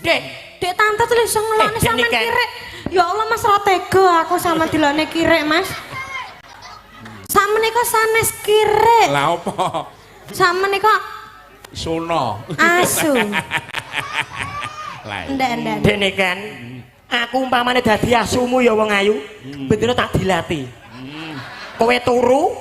Dek. Dek tante tuh iso ngelokne sampean kirek. Ya Allah Mas ora tega aku sama dilokne kirek, Mas. Sakmenika sanes kirek. Lah apa? Sakmenika Sono. Asu. Lah. Ndak, ndak. Dek Niken, aku umpamane dadi asumu ya wong ayu, bendina tak dilati. Kowe turu,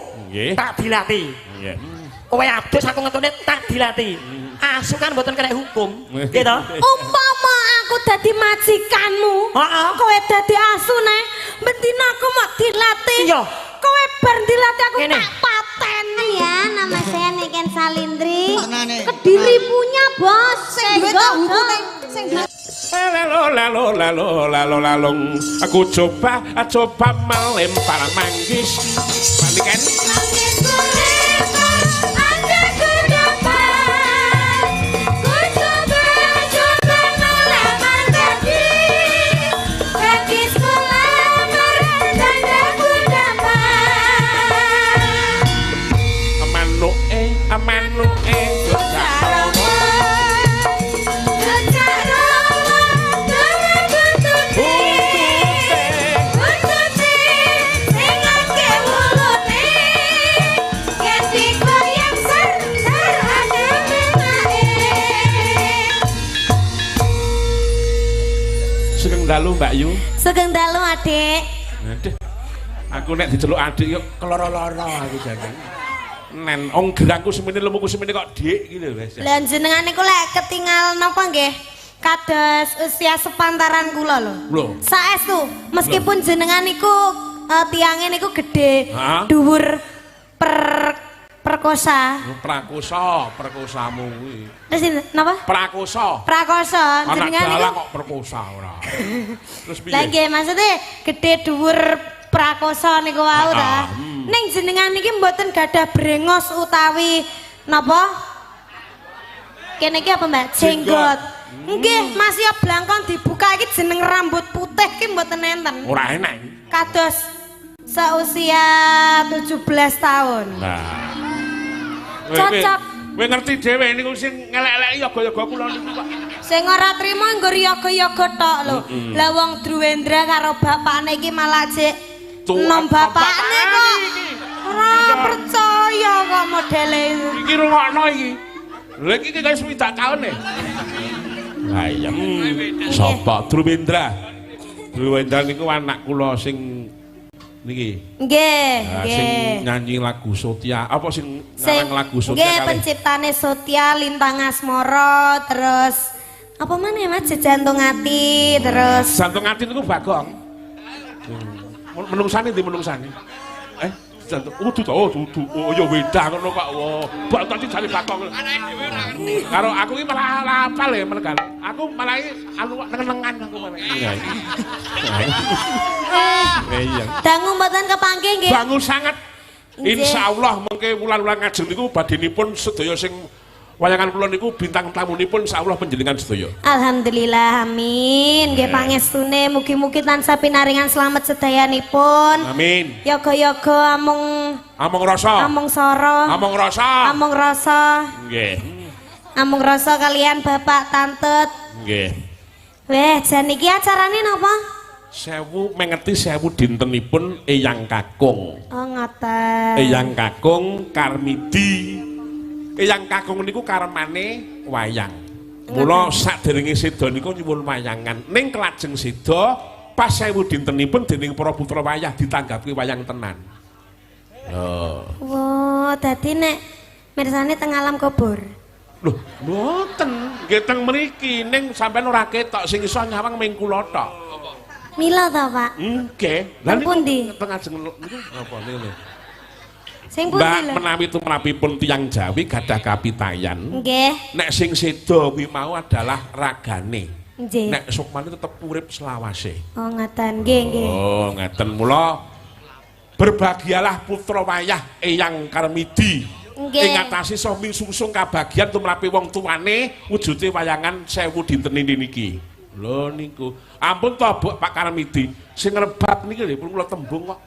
tak dilati. Nggih. Kowe adus aku ngetune tak dilati. Asu kan mboten kena hukum, nggih to? Umpama aku dadi majikanmu, kowe dadi asu neh, bendina aku mau dilati. Iya. Kowe bar dilati aku tak pateni. Ya, nama saya Niken Salindri. Kediri punya, Bos. Sing duwe tahu sing duwe. Lalo lalo lalo lalo lalung. Aku coba coba melempar manggis. Balikan. Sugeng dalu Mbak Yu. Sugeng dalu Adik. Aduh. Aku nek diceluk adik yo keloro-loro aku jane. Nen ong gerangku semene lemuku semene kok dik gitu wis. Lah jenengan niku lek ketingal napa nggih? Kados usia sepantaran kula lho. Lho. Saestu meskipun jenengan niku tiange niku gedhe, dhuwur perkosa. Prakosa, perkosamu kuwi. Terus napa? Prakosa. Prakosa, jenengan niku kok perkosa ora. Terus piye? Lah nggih maksudnya gedhe dhuwur prakosa niku wau ta. Ning jenengan niki mboten gadah brengos utawi napa? Kene iki apa Mbak? Jenggot. Nggih, Mas ya blangkon dibuka iki jeneng rambut putih iki mboten enten. Ora enak. Kados seusia 17 tahun. Nah. Cocok. Kowe ngerti dhewe niku sing ngelek-eleki yoga-yoga kula niku kok. Sing ora trimo nggo yoga-yoga tok lho. Lah wong Druwendra karo bapakne iki malah jek nom bapakne kok. Ora percaya kok modele. Iki rungokno iki. Lha iki kaya 60 taun e. Lah iya. Sapa Druwendra? Druwendra niku anak kula sing niki. Nggih, nggih. Sing nyanyi lagu Sotia, apa sing ngarang lagu Sotia kalih? Nggih, penciptane Sotia, Lintang Asmara, terus apa maneh Mas? Jantung Ati, terus Jantung Ati niku Bagong. Menungsane ndi menungsane? Jantung udu to, oh dudu. Oh ya wedang ngono kok. Wah, bak tadi jane Bagong. Karo aku iki malah apal ya menekan. Aku malah anu nengan aku malah. Iya. Dangu mboten kepanggih nggih. Dangu sangat. Insyaallah mengke wulan-wulan ngajeng niku badhenipun sedaya sing wayangan kula niku bintang tamunipun insyaallah panjenengan sedaya. Alhamdulillah, amin. Nggih pangestune mugi-mugi tansah pinaringan slamet sedayanipun. Amin. Yoga-yoga amung amung rasa. Amung sara. Amung rasa. Amung rasa. Nggih. Amung rasa kalian bapak tante. Nggih. Weh, jan iki acarane napa? Sewu mengeti sewu dintenipun Eyang Kakung. Oh, ngoten. Eyang Kakung Karmidi. Eyang Kakung niku karmane wayang. Mula saderenge seda niku nyuwun wayangan. Ning kelajeng seda pas sewu dintenipun dening para putra wayah ditanggapi wayang tenan. Lho. Wah, dadi nek mirsane teng alam kubur. Lho, mboten. Nggih teng mriki ning sampean ora ketok sing iso nyawang ming kula tok. Mila ta, Pak? Nggih. Lah niku teng ajeng niku napa niku lho. Sing pundi Mbak lho? Menawi tumrapipun tiyang Jawi gadah kapitayan. Nggih. Nek sing seda kuwi mau adalah ragane. Nggih. Nek sukmane tetep urip selawase. Oh, ngaten. Nggih, nggih. Oh, ngaten. Mula berbahagialah putra wayah Eyang Karmidi. Nggih. Ing atase sami sungsung kabagian tumrapi wong tuane wujude wayangan sewu dinten niki. Lho niku. Ampun to Bu Pak Karmidi, sing rebab niki lho pun kula tembung kok.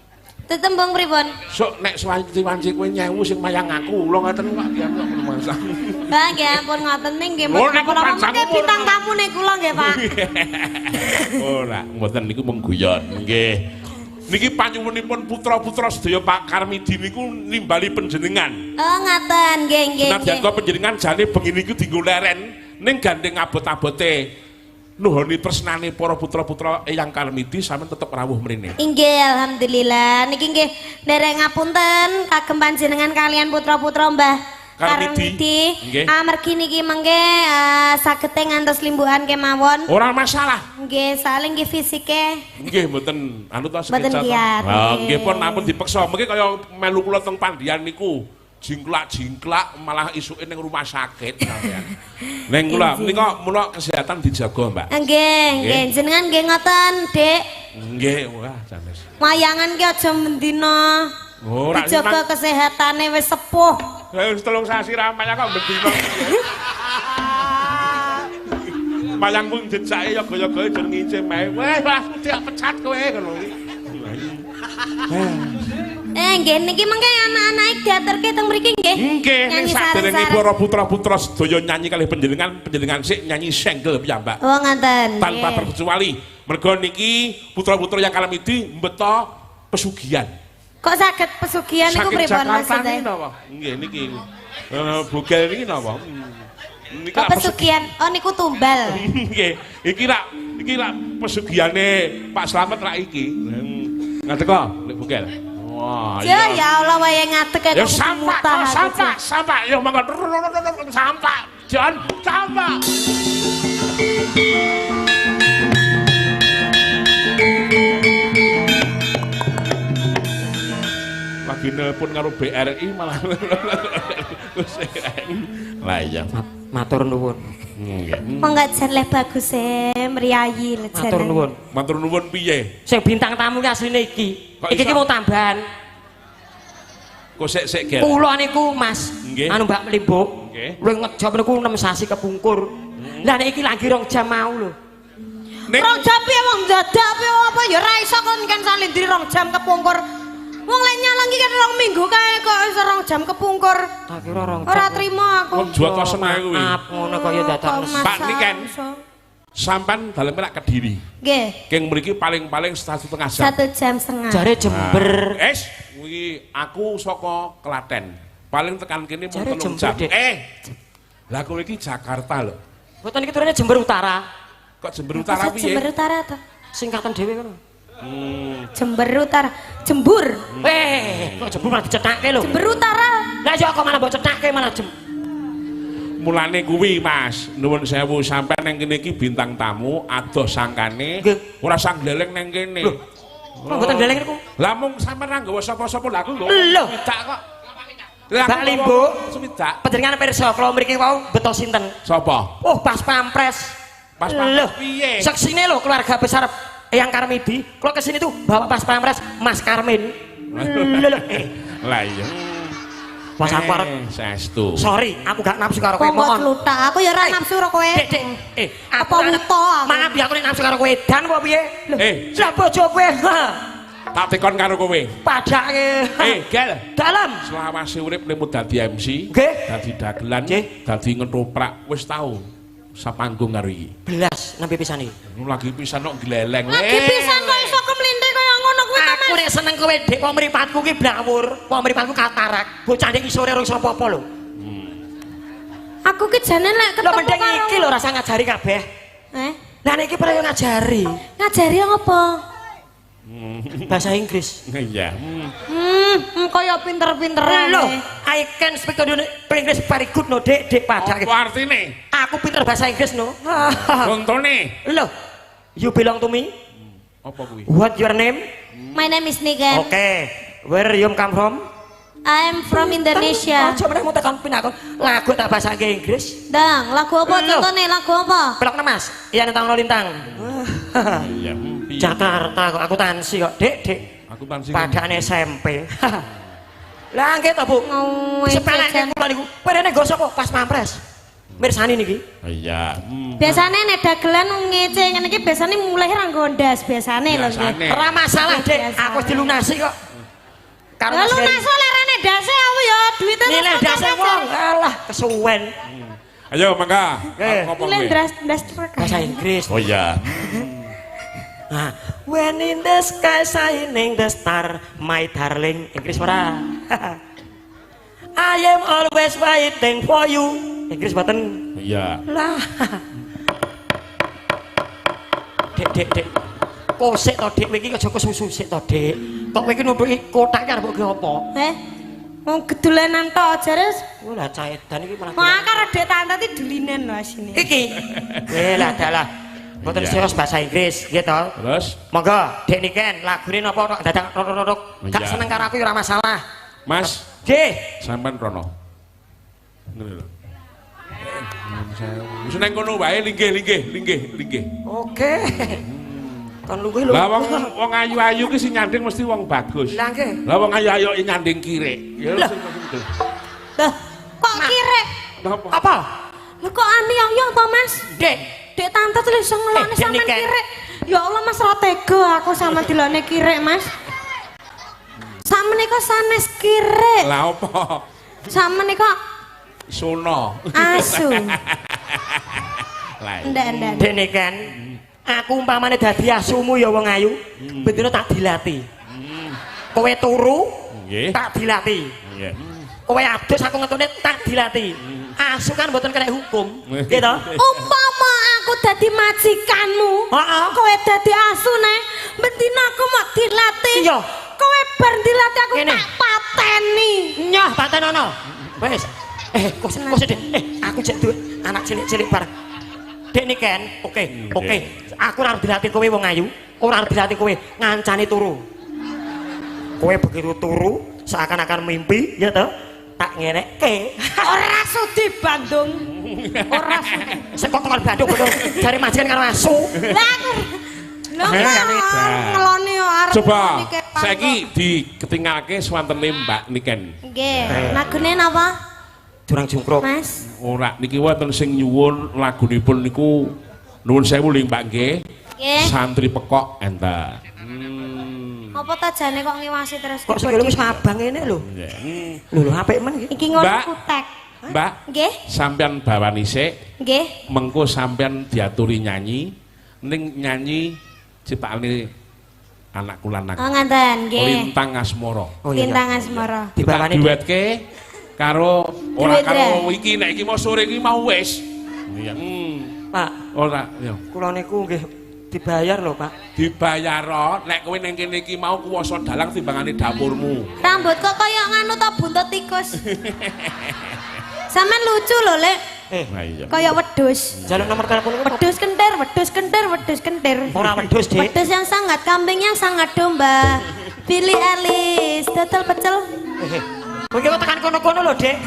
Tetembung pripun? Sok nek swanci-wanci kowe nyewu sing mayang aku, lho ngoten kok ya kok mangsa. Mbak nggih ampun ngoten ning nggih mboten napa-napa mengke bintang tamune kula nggih, Pak. Ora, mboten niku mung guyon. Nggih. Niki panyuwunipun putra-putra sedaya Pak Karmidi niku nimbali panjenengan. Oh, ngaten nggih nggih. Senadyan kok panjenengan jane bengi niku dienggo leren ning gandeng abot-abote nuhoni tresnane para putra-putra Eyang Karmidi sampeyan tetep rawuh mrene. Inggih, alhamdulillah. Niki nggih nderek ngapunten kagem panjenengan kalian putra-putra Mbah Karmidi. Amargi niki mengke sagete ngantos limbukan kemawon. Ora masalah. Nggih, soalé nggih fisike. Nggih, mboten anu ta sekeca. Nggih pun ampun dipeksa. Mengke kaya melu kula teng Pandian niku jingklak-jingklak malah isuke ning rumah sakit sampean. Ning kula menika mula kesehatan dijaga, Mbak. Nggih, nggih jenengan nggih ngoten, Dik. Nggih, wah sanes. Wayangan ki aja mendina. Ora dijaga kesehatane wis sepuh. Lah wis 3 sasi ra mayang kok bendina. Mayang mung jejake yoga-yoga jan ngincim ae. Wah, aku dik pecat kowe ngono iki. Nggih niki mengke anak-anake diaturke teng mriki nggih. Nggih, ning saderenge para putra-putra sedaya nyanyi kalih panjenengan, panjenengan sik nyanyi senggel piyambak. Oh, ngaten. Tanpa terkecuali. Mergo niki putra-putra yang Karmidi mbeta pesugihan. Kok saged pesugihan niku pripun maksudnya? Nggih niki. Bugel niki napa? Niki pesugihan. Oh niku tumbal. Nggih. Iki rak pesugihane Pak Slamet rak iki. Ngadeg kok nek bugel. Wah, iya. Ya Allah wae ngadeg kok. Ya sampak, sampak, ya monggo sampak. Jan, sampak. Lagi nelpon karo BRI malah. Lah iya. Matur nuwun. Nggih. Monggo jan leh bagus e mriyayi lho jan. Matur nuwun. Matur nuwun piye? Sing bintang tamu ki asline iki. Iki ki mau tambahan. Kok sik-sik gel. Kula niku Mas, anu Mbak Mlimbuk. Nggih. Luwih ngejob niku 6 sasi kepungkur. Lah nek iki lagi 2 jam mau lho. 2 jam piye wong dadak piye apa ya ora iso kon kan salindri 2 jam kepungkur. Wong lek nyalang iki kan 2 minggu kae kok iso 2 jam kepungkur. Tak kira 2 jam. Ora trimo aku. Wong juwata seneng kuwi. Ngono kaya dadak. Pak niken. Sampan dalem rak Kediri. Nggih. Keng mriki paling-paling 1,5 jam. 1,5 jam. Jare Jember. Es, kuwi aku saka Klaten. Paling tekan kene mung 3 jam. Lah kowe iki Jakarta lho. Mboten iki turune Jember Utara. Kok Jember Utara piye? Jember Utara to. Singkatan dhewe ngono. Jember Utara, Jembur. Kok Jembur malah dicethake lho. Jember Utara. Lah ya kok malah mbok cethake malah jem. Mulane kuwi Mas, nuwun sewu sampean nang kene iki bintang tamu adoh sangkane ora sang gleleng nang kene. Lho. Kok mboten gleleng niku? Lah mung sampean ra nggawa sapa-sapa lha aku nggawa swidak kok. Mbak Limbuk, swidak. Panjenengan pirsa kula mriki wau beto sinten? Sapa? Oh, Pas Pampres. Pas Pampres piye? Seksine lho keluarga besar Eyang Karmidi, kalau kesini tuh bawa Pas Pampres Mas Karmin. Lho. Lah iya. Mas aku arep saestu. Sorry, aku gak nafsu karo kowe. Kok kluthak, aku ya ora nafsu karo kowe. Dek, apa wuto aku? Maaf ya aku nek nafsu karo kowe dan apa piye? Lah bojo kowe. Tak tekon karo kowe. Padake. Gel. Dalem. Selawase urip nemu dadi MC, dadi dagelan, dadi ngetoprak, wis tau sapanggung karo iki. Belas nembe pisan iki. Lagi pisan kok gleleng. Lagi pisan kok iso kemlintih kaya ngono kuwi to, Mas. Aku nek seneng kowe Dik, kok mripatku ki blawur, kok mripatku katarak. Bocah nek isore ora iso apa-apa lho. Aku ki jane nek ketemu karo mending iki lho rasa ngajari kabeh. Lah nek iki perlu ngajari. Ngajari apa? Bahasa Inggris. Iya. Kaya pinter-pinteran. Loh, I can speak to English very good no, Dik, Dik padake. Apa artine? Aku pinter bahasa Inggris no. Contone. Loh, you belong to me? Apa kuwi? What your name? My name is Niken. Oke. Where you come from? I'm from Indonesia. Aja meneh mau tekan pinakon. Lagu tak bahasa Inggris. Dang, lagu apa contone? Lagu apa? Pelokne Mas. Iya nentang lintang. Iya. Jakarta kok aku tansi kok, Dik, Dik. Aku tansi. Padane SMP. Lah nggih to, Bu. Sepeleke kula niku. Perene nggo sapa? Pas Pampres. Mirsani niki. Iya. Biasane nek dagelan ngece ngene iki biasane mulih ra nggo ndas biasane lho nggih. Ora masalah, Dik. Aku wis dilunasi kok. Karo Mas Lah lunas lerene dase aku ya duwite nilai dase wong. Alah kesuwen. Ayo mangga. Ngomong kowe. Bahasa Inggris. Oh iya. Nah, when in the sky shining the star, my darling. Inggris ora? I am always waiting for you. Inggris boten? Iya. Lah. Dek, dek, dek. Kosek to, Dik, kowe iki aja kesusu sik to, Dik. Kok kowe iki numpuki kotak arep mbok apa? Eh. Wong gedulanan tok jare. Wah, lah cah edan iki malah. Wah, karo Dek Tante iki dulinen lho asine. Iki. Lah dalah. Mboten serius bahasa Inggris, nggih to. Terus? Monggo, Dek Niken, lagune napa tok dadak rok-rok. Gak seneng karo aku ya ora masalah. Mas. Nggih. Sampean rono. Ngene lho. Wis nang kono wae linggih linggih linggih linggih. Oke. Kon lungguh lho. Lah wong ayu-ayu ki sing nyanding mesti wong bagus. Lah nggih. Lah wong ayu-ayu nyanding kirek. Ya Lah kok kirek? Apa? Lho kok aniaya to, Mas? Dek, Dek Tante tuh iso ngelokne sampean kirek. Ya Allah Mas, ora tega aku sama dilokne kirek, Mas. Sakmenika sanes kirek. Lah apa? Sakmenika sono. Asu. Lah. Ndak. Dek Niken, aku umpamane dadi asumu ya wong ayu, bendina tak dilati. Kowe turu, tak dilati. Nggih. Kowe adus aku ngetune tak dilati. Asu kan mboten kena hukum, nggih to? Umpama aku dadi majikanmu, heeh, kowe dadi asu neh, bendina aku mau dilati. Iya. Kowe bar dilati aku tak pateni. Nyoh patenono. Wis. Kok sik, aku cek duwe anak cilik-cilik bareng. Dek Niken, oke, oke. Aku ora arep dilatih kowe wong ayu, ora arep dilatih kowe ngancani turu. Kowe begitu turu seakan-akan mimpi, ya toh? Tak ngenekke. Ora sudi Bandung. Ora sudi. Sik kok tekan Bandung betul. Jare majikan karo asu. Lah aku lho ngeloni arep. Coba saiki diketingalke swantene Mbak Niken. Nggih. Lagune napa? Jurang Jungkruk. Mas. Ora niki wonten sing nyuwun lagunipun niku nuwun sewu lho Mbak nggih. Nggih. Santri Pekok enten. Apa ta jane kok ngiwasi terus? Kok sikile wis abang ngene lho. Nggih. Lho lho apik men iki. Iki ngono kutek. Mbak. Nggih. Sampeyan bawani sik. Nggih. Mengko sampeyan diaturi nyanyi ning nyanyi ciptaane anakku lanang. Oh ngaten nggih. Lintang Asmara. Oh, iya. Lintang Asmara. Dibawani duetke karo ora karo iki nek iki mau sore iki mau wis. Iya. Pak. Ora, ya. Kula niku nggih dibayar lho, Pak. Dibayar nek kowe ning kene iki mau kuwasa dalang timbangane dapurmu. Rambut kok kaya nganu to buntut tikus. Sampeyan lucu lho, Lek. Lah iya. Kaya wedhus. Jaluk nomor telepon ku. Wedhus kentir, wedhus kentir, wedhus kentir. Ora wedhus, Dik. Wedhus yang sangat kambing yang sangat domba. Pilih alis, dodol pecel. Kowe iki kok tekan kono-kono lho, Dik.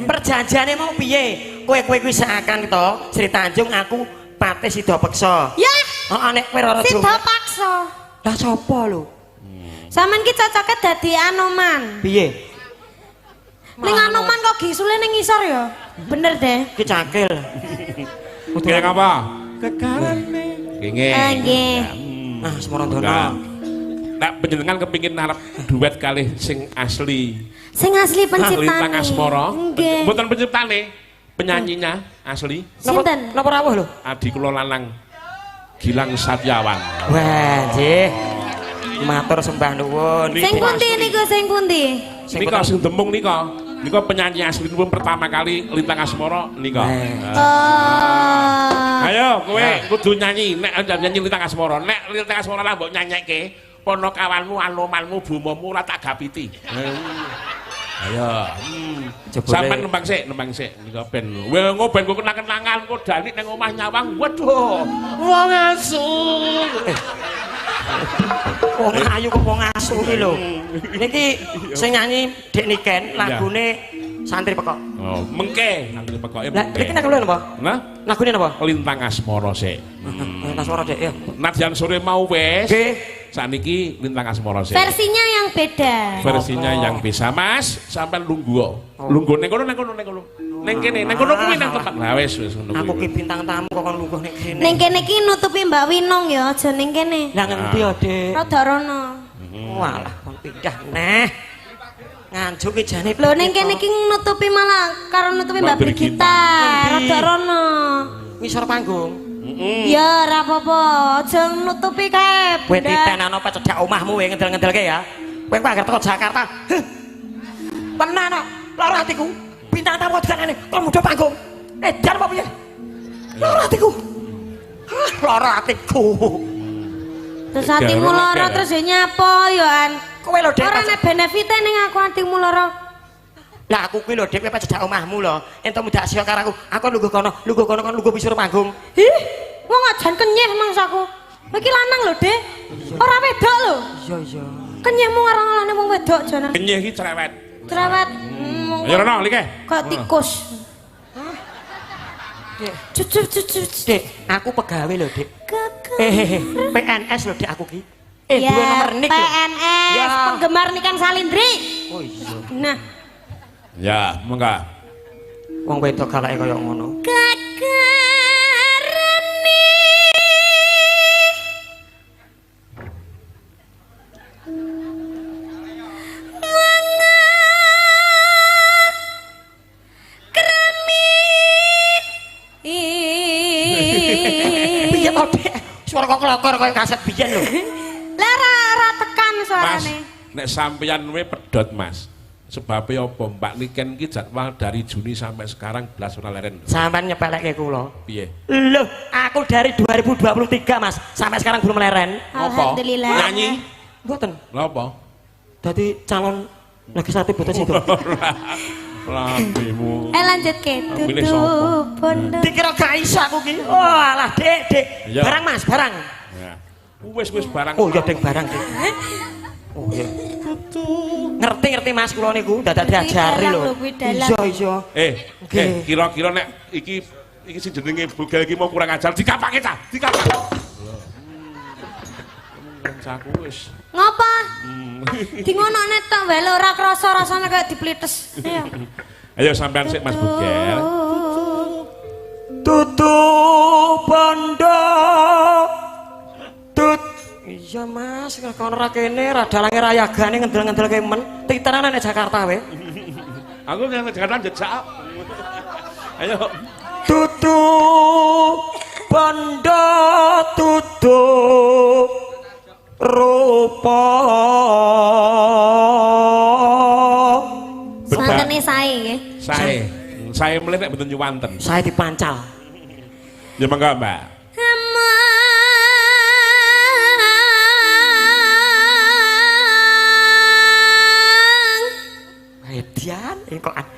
Perjanjiane mau piye? Kowe-kowe kuwi seakan to Sri Tanjung aku Patih Sidapeksa. Ya. Heeh, nek kowe Rara Jonggrang. Sidapaksa. Lah sapa lho? Sampeyan ki cocoke dadi Anoman. Piye? Ning Anoman kok gisule ning ngisor ya? Bener deh. Ki cakil. Kaya apa? Kekarane. Nggih. Nggih. Nah, Semarandono. Nek panjenengan kepingin arep duet kalih sing asli. Sing asli penciptane. Lintang Asmara. Nggih. Mboten penciptane, penyanyinya asli. Sinten? Napa rawuh lho? Adi kula lanang Gilang Satyawan. Wah, nggih. Matur sembah nuwun. Sing pundi niku sing pundi? Nika sing demung nika. Nika penyanyi asli pun pertama kali Lintang Asmara nika. Oh. Ayo kowe kudu nyanyi nek nyanyi Lintang Asmara. Nek Lintang Asmara lah mbok nyanyekke, ponokawanmu, anomanmu, bumomu ora tak gapiti. Ayo. Sampeyan nembang sik nika ben. Kowe ben kok kenang-kenangan kok dalik nang omah nyawang. Waduh. Wong asu. Wong ayu kok wong asu iki lho. Niki sing nyanyi Dek Niken lagune Santri Pekok. Oh, mengke Santri Pekoke Lah, mengke. niki lagune napa? Nah, lagune napa? Lintang Asmara sik. Lintang Asmara Dek ya. Nadyan sore mau wis. Nggih. Sakniki Lintang Asmara sik. Versinya yang beda. Versinya yang bisa, Mas. Sampeyan lungguh. Lungguh ning kono ning kono ning kono. Ning kene, ning kono kuwi nang tempat. Lah wis wis ngono kuwi. Aku ki bintang tamu kok kon lungguh ning kene. Ning kene iki nutupi Mbak Winong ya, aja ning kene. Lah ngendi ya, Dik? Rada rono. Walah, kon pindah neh. Nganjuk ki jane. Lho ning kene iki nutupi malah karo nutupi Mbak Brigita. Rada rono. Ngisor panggung. Ya ora apa-apa, aja nutupi kae. Kowe titenano apa cedhak omahmu kowe ngedel-ngedelke ya. Kowe kok anggere teko Jakarta. Tenan kok, lara atiku. Bintang tamu dikanane kon mudhun panggung. Edan apa piye? Lara atiku. Lara atiku. Terus atimu lara terus ya nyapa ya an. Kowe lho Dek. Ora nek benefite ning aku atimu lara. Lah aku kuwi lho Dek, kowe cedhak omahmu lho. Entuk mudak sio karo aku. Aku lungguh kono, lungguh kono kon lungguh pisur panggung. Ih, wong ajan kenyeh mangsaku. Kowe iki lanang lho, Dek. Ora wedok lho. Iya, iya. Kenyehmu ngarang-ngarane wong wedok jane. Kenyeh iki cerewet. Cerewet. Ayo rono like. Kayak tikus. Dek, Cucu cucu. Dek, aku pegawe lho, Dek. PNS lho Dek aku ki. Duwe nomor nik lho. PNS, ya. Penggemar Niken Salindri. Oh iya. Nah. Ya, monggo. Wong wedok galake kaya ngono. Kakarane. Piye to, Dek? Suara kok klokor kaya kaset biyen lho. Lah ora tekan suarane. Mas, nek sampeyan we pedhot, Mas. Sebabe apa Mbak Niken iki jadwal dari Juni sampai sekarang blas ora leren. Sampeyan nyepelekke kula. Piye? Loh, aku dari 2023, Mas, sampai sekarang belum leren. Alhamdulillah. Nyanyi? Mboten. Lha apa? Dadi calon legislatif boten situ. Lambimu. Lanjut ke tutu bondo. Dikira gak iso aku ki. Oh alah, Dek, Dek. Barang Mas, barang. Ya. Wis wis barang. Oh iya, Dek, barang, Dek. Oh iya. Ngerti-ngerti Mas kula niku dadak diajari lho. Iya, iya. Kira-kira nek iki iki sing jenenge Bugel iki mau kurang ajar dikapake ta? Dikapake. Kancaku wis. Ngopo? Di ngonokne tok wae lho ora krasa rasane kaya diplites. Ayo. Ayo sampean sik Mas Bugel. Tutu bondo. Tut. Iya Mas, kono ra kene ra dalange rayagane ngendel-ngendelke men. Titenan nek Jakarta we. Aku nang Jakarta jejak. Ayo. Tutu bondo tutu rupa. Santene sae nggih. Sae. Sae mleh nek mboten nyuwanten. Sae dipancal. Ya mangga, Mbak. Edian kok hati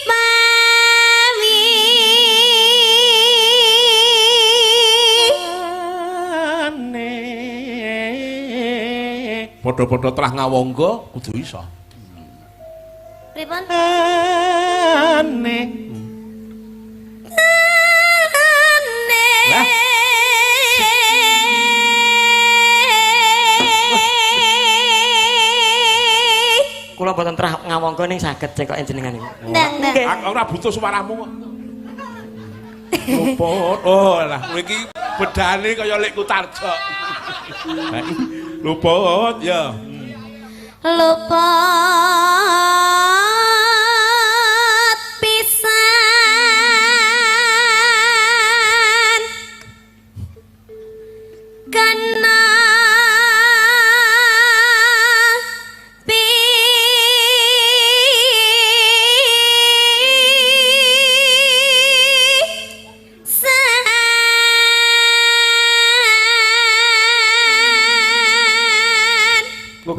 pawi padha-padha trah ngawangga kudu iso. Pripun? Ane. Ane. Kula mboten trah ngawangga ning saged cekok jenengan niku. Nggih. Aku ora butuh suaramu kok. Luput. Oh lah kowe iki bedane kaya Lek Kutarjo. Luput ya. Luput pisan kena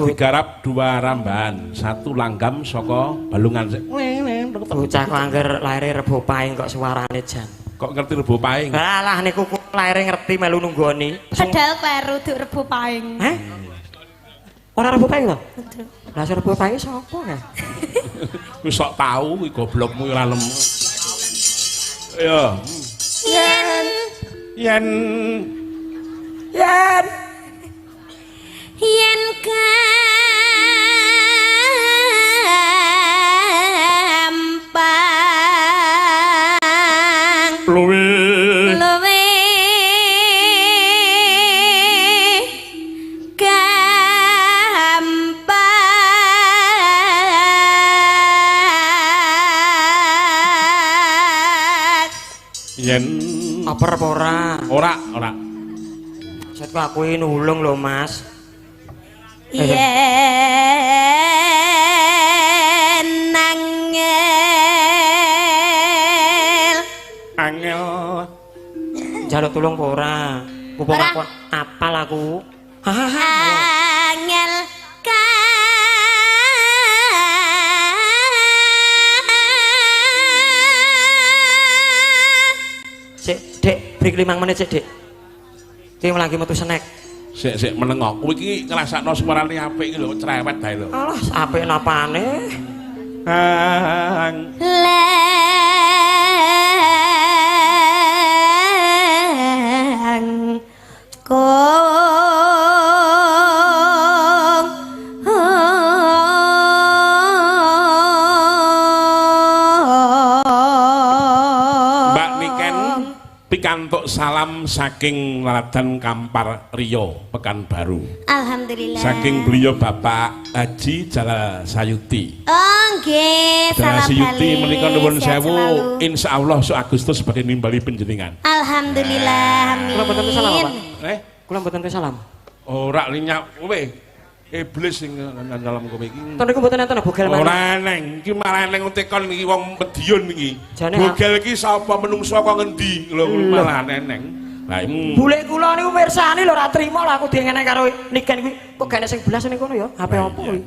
digarap dua rambahan, satu langgam saka balungan. Bocah kok angger laire Rebo Paing kok suarane jan. Kok ngerti Rebo Paing? Alah niku laire ngerti melu nunggoni. Padahal kleru duk Rebo Paing. Heh? Ora Rebo Paing to? Lah sing Rebo Paing sapa ya? Wis sok tau kuwi goblokmu ora lem. Ayo. Yen yen yen yen gampang luwe luwe gampang. Yen apa ora? Ora, ora. Maksudku aku iki nulung lho, Mas. Yen angel angel njaluk tulung apa ora? Mumpung aku apal aku. Angel Sik, Dek, break 5 menit sik, Dek. Iki lagi metu snack. Sik, sik menengok. Kowe iki ngrasakno suarane apik iki lho, cerewet bae lho. Alah, apik napane? Ang leng kong Mbak Niken pikantuk salam saking Laladan Kampar Rio Pekanbaru. Alhamdulillah. Saking beliau Bapak Haji Jalal Sayuti. Oh nggih, Jalal salam Sayuti balik. menika nuwun Sehat sewu, selalu. insyaallah sok Agustus badhe nimbali panjenengan. Alhamdulillah, amin. Kula mboten salam, Pak. Eh, Kula mboten salam. Ora linyak kowe. Iblis sing dalam kowe iki. Ten niku mboten enten bogel maneh. Ora eneng, iki malah eneng tekon iki wong Mediun iki. Bogel iki sapa menungso kok ngendi lho malah eneng. Lah Bulek kula niku mirsani lho ora trimo lho aku diengenek karo Niken kuwi. Kok gak enek sing belas ning kono ya? HP opo kuwi?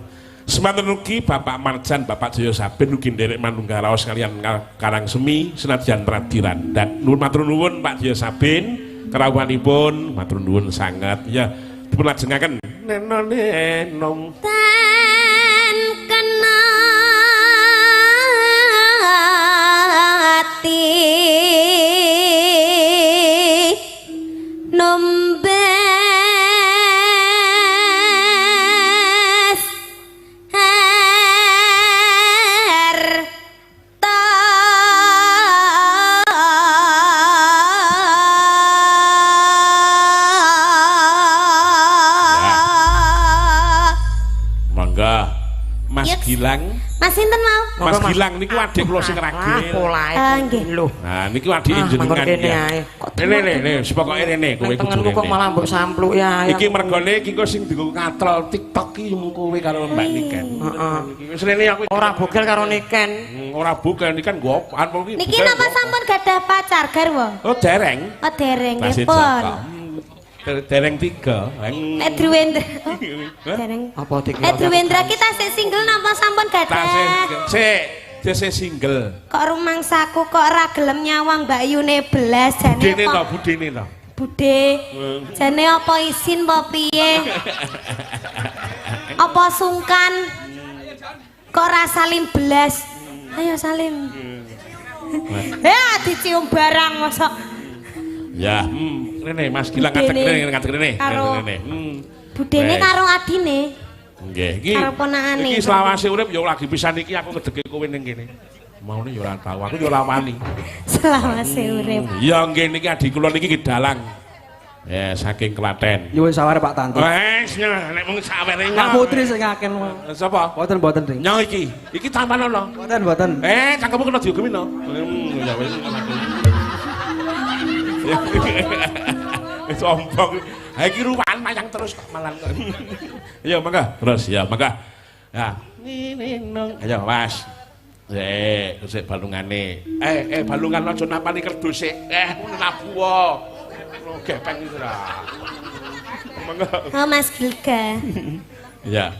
Semanten ugi Bapak Marjan, Bapak Jaya Sabin ugi nderek manunggal raos kaliyan Karang Semi senadyan Radiran. Dan nuwun matur nuwun Pak Jaya Sabin kerawuhanipun matur nuwun sanget. Ya dipun lajengaken neno nenong tan kena ati nombes harta Mangga Mas Gilang. Mas sinten mau? Mas Gilang niku adik kula sing ragil. Nggih. Lho. Nah niku adik jenengan ya. Rene rene, pokoke rene kowe kudu rene. Kok malah mbok sampluk ya. Iki mergone iki kok sing dienggo katrol TikTok iki kowe karo Mbak Niken. Heeh. Wis rene aku ora bogel karo Niken. Ora bogel Niken nggo apaan iki. Niki napa sampun gadah pacar garwa? Oh dereng. Oh dereng nggih pun. Dereng 3. Nek Druwendra. Dereng. Apa tiga? Nek Druwendra ki tasih single napa sampun gadah? Tasih sik, tasih single. Kok rumangsaku kok ora gelem nyawang Mbak Yune belas jane. Budene to, budene to. Bude. Jane apa isin apa piye? Apa sungkan? Kok ora salim belas? Ayo salim. Ya dicium barang mosok. Ya, rene Mas Gilang ngadeg rene, ngadeg rene, rene. Budene karo adine. Nggih, iki karo ponakane. Iki selawase urip ya lagi pisan iki aku ngedeke kowe ning kene. Maune ya ora tau, aku ya ora wani. Selawase urip. Ya nggih niki adik kula niki ki dalang. Ya saking Klaten. Nyuwun saware Pak Tanto. Wes nek mung sawere. Pak Putri sing ngaken. Sapa? Mboten mboten, Ring. Nyo iki. Iki tampan ana. Mboten mboten. Eh, cangkemmu kena diugemi no. Ya wis. Sombong. Ha iki ruwan mayang terus kok malah. Ya mangga, terus ya mangga. Ya, neng. Ayo Mas. Sik balungane. Eh balungan aja napani kerdus sik. Eh nabu wae. Gepeng iki ra. Mangga. Oh Mas Gilga. Ya.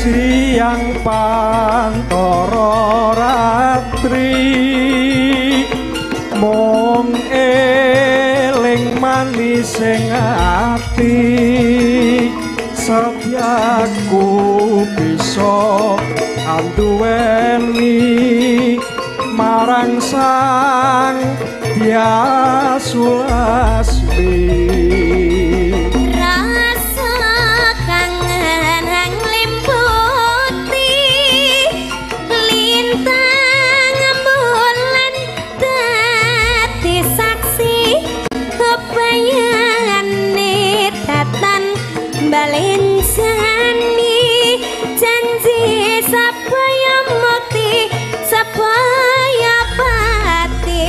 Siang pantara ratri mung eling manis sing ati setyaku bisa anduweni marang sang Dyah Sulasmi. Rasa kangen hang limputi lintang bulan dadi saksi kebayane datan balenjani janji sabaya mukti sabaya pati.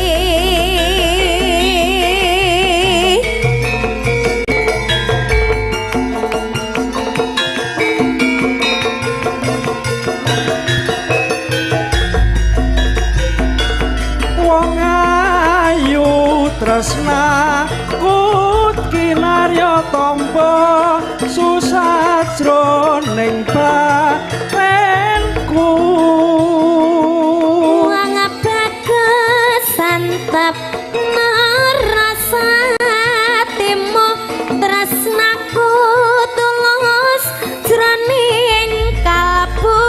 Wong ayu tresna kut kinarya tampa susah jroning batinku. Wong bagus santap marasa atimu tresnaku tulus jroning kalbu.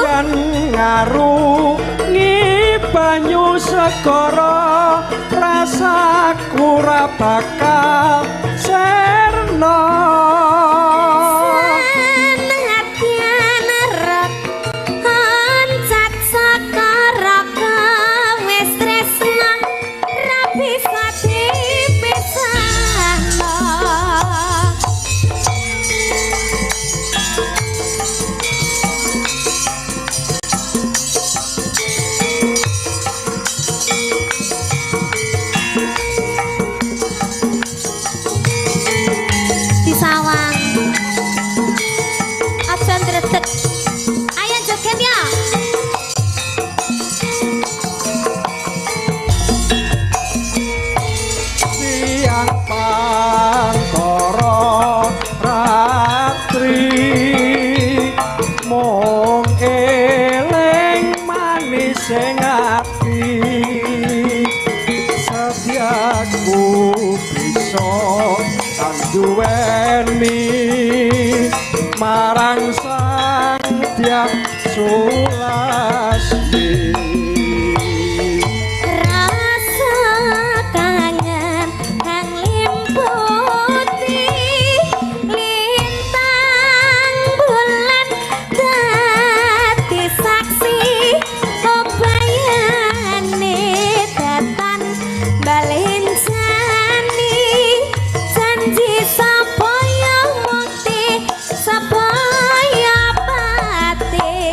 Senadyan ngarungi banyu segara rasaku ra bakal serna. Senadyan rek oncat saka raka wis tresna ra bisa dipisahno. Disawang aja ndredeg, ayo joget ya. Siang pantara ratri mung eling manis sing ati setiaku bisa anduweni marang Sang Dyah Sulasmi. Rasa kangen kang limputi lintang bulan dadi saksi obayane datan balenjani janji sabaya mukti sabaya pati.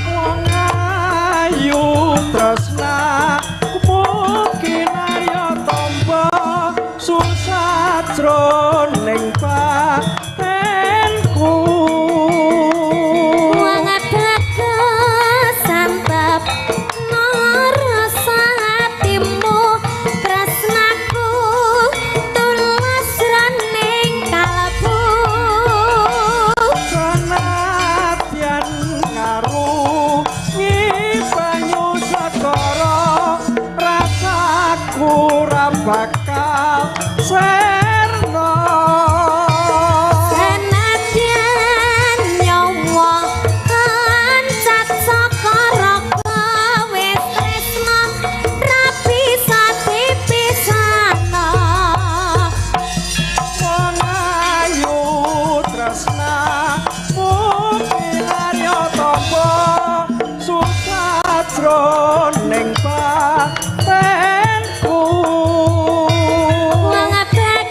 Wong ayu tresna kinarya tamba susah jroning batinku. Wong bagus santap marasa atimu tresnaku tulus jroning kalbu. Senadyan ngarungi banyu segara rasaku ra bakal serna. Senadyan nyawa kancat saka raka wis tresna ra bisa dipisahno. Wong ayu tresna kinarya tamba susah jroning batinku. Wong bagus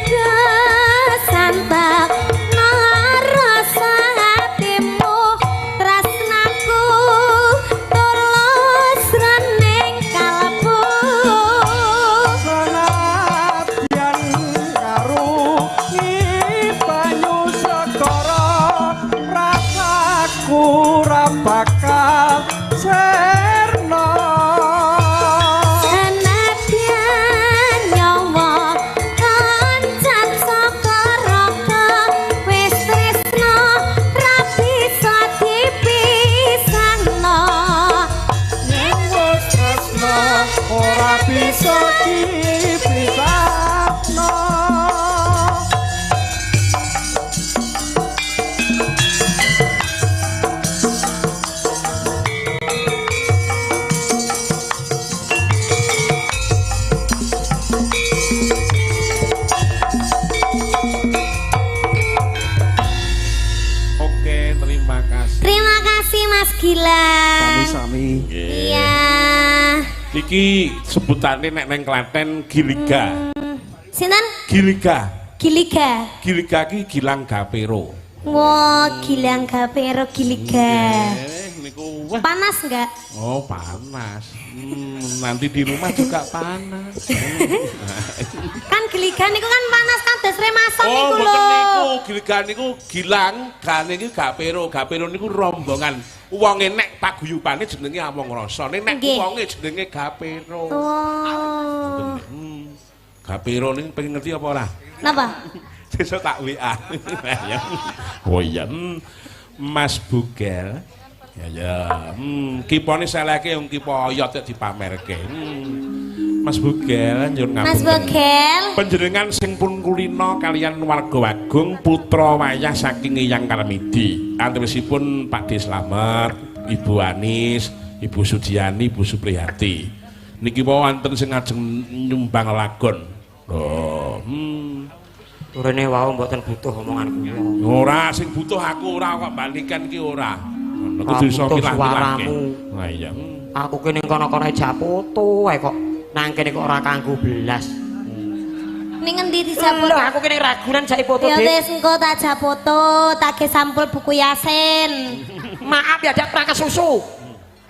Gilang. Sami-sami. Iya. Iki sebutane nek neng Klaten Giliga. Sinten? Giliga. Giliga. Giliga ki Gilang Gapero. Wah, Gilang Gapero Giliga. Niku wah. Panas enggak? Oh, panas. Nanti di rumah juga panas. Kan Giliga niku kan panas kan dos remason niku lho. Oh, mboten niku. Giliga niku Gilang, gane niku Gapero. Gapero niku rombongan. Wonge nek paguyubane jenenge Among Rasa, nek wonge jenenge Gapero. Oh. Gapero niku pengen ngerti apa ora? Napa? Sesuk tak WA. Oh iya. Mas Bugel. Ya ya. Kipone seleke wong kipo oyot nek dipamerke. Mas Bugel nyuwun ngapunten. Mas Bugel. Panjenengan sing pun kulina kaliyan warga Wagung putra wayah saking Eyang Karmidi. Antawisipun Pak D Slamet, Ibu Anis, Ibu Sujiani, Ibu Supriyati. Niki wau wonten sing ajeng nyumbang lagon. Oh, Turune wau mboten butuh omongan kula. Ora, sing butuh aku ora kok balikan ki ora. Ngono kudu iso milah-milahke. Lah iya. Aku ki ning kono-kono jak foto ae kok nang kene kok ora kanggo belas. Ning ngendi dijak foto? Lho aku ki ning Ragunan jake foto, Dik. Ya wis engko tak jak foto, tak ge sampul buku Yasin. Maaf ya dak prangkas susu.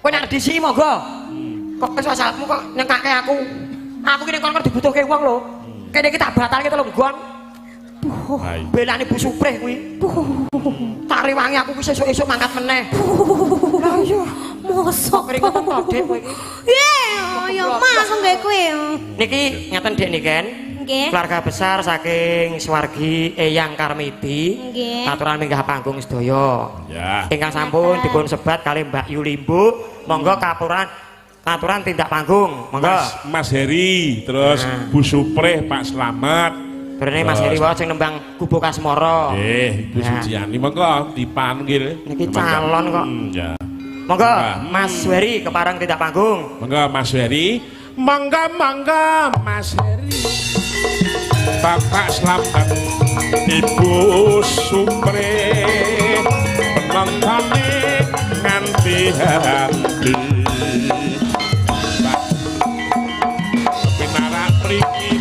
Kowe nek disi monggo. Kok wis asalmu kok nyengkake aku. Aku ki ning kono dibutuhke wong lho. Kene iki tak batalke telung gon. Belane Bu Suprih kuwi. Tak rewangi aku kuwi sesuk-esuk mangkat meneh. Lah iya, mosok keringetan to, Dik, kowe iki. Iya, ya Mas nggih kuwi. Niki ngeten Dik niken. Nggih. Keluarga besar saking Swargi Eyang Karmidi. Nggih. Katuran minggah panggung sedaya. Ya. Ingkang sampun dipun sebat kali Mbak Yulimbo, monggo katuran tindak panggung. Monggo. Mas Heri, terus Bu Suprih, Pak Slamet. Berene Mas Heri wae sing nembang Kubo Kasmoro. Nggih, Ibu Sujiani monggo dipanggil. Niki calon kok. Ya. Monggo Mas Heri kepareng tindak panggung. Monggo Mas Heri. Monggo monggo Mas Heri. Bapak Slamet, Ibu Suprih, penontone nganti hati. Pinarak mriki.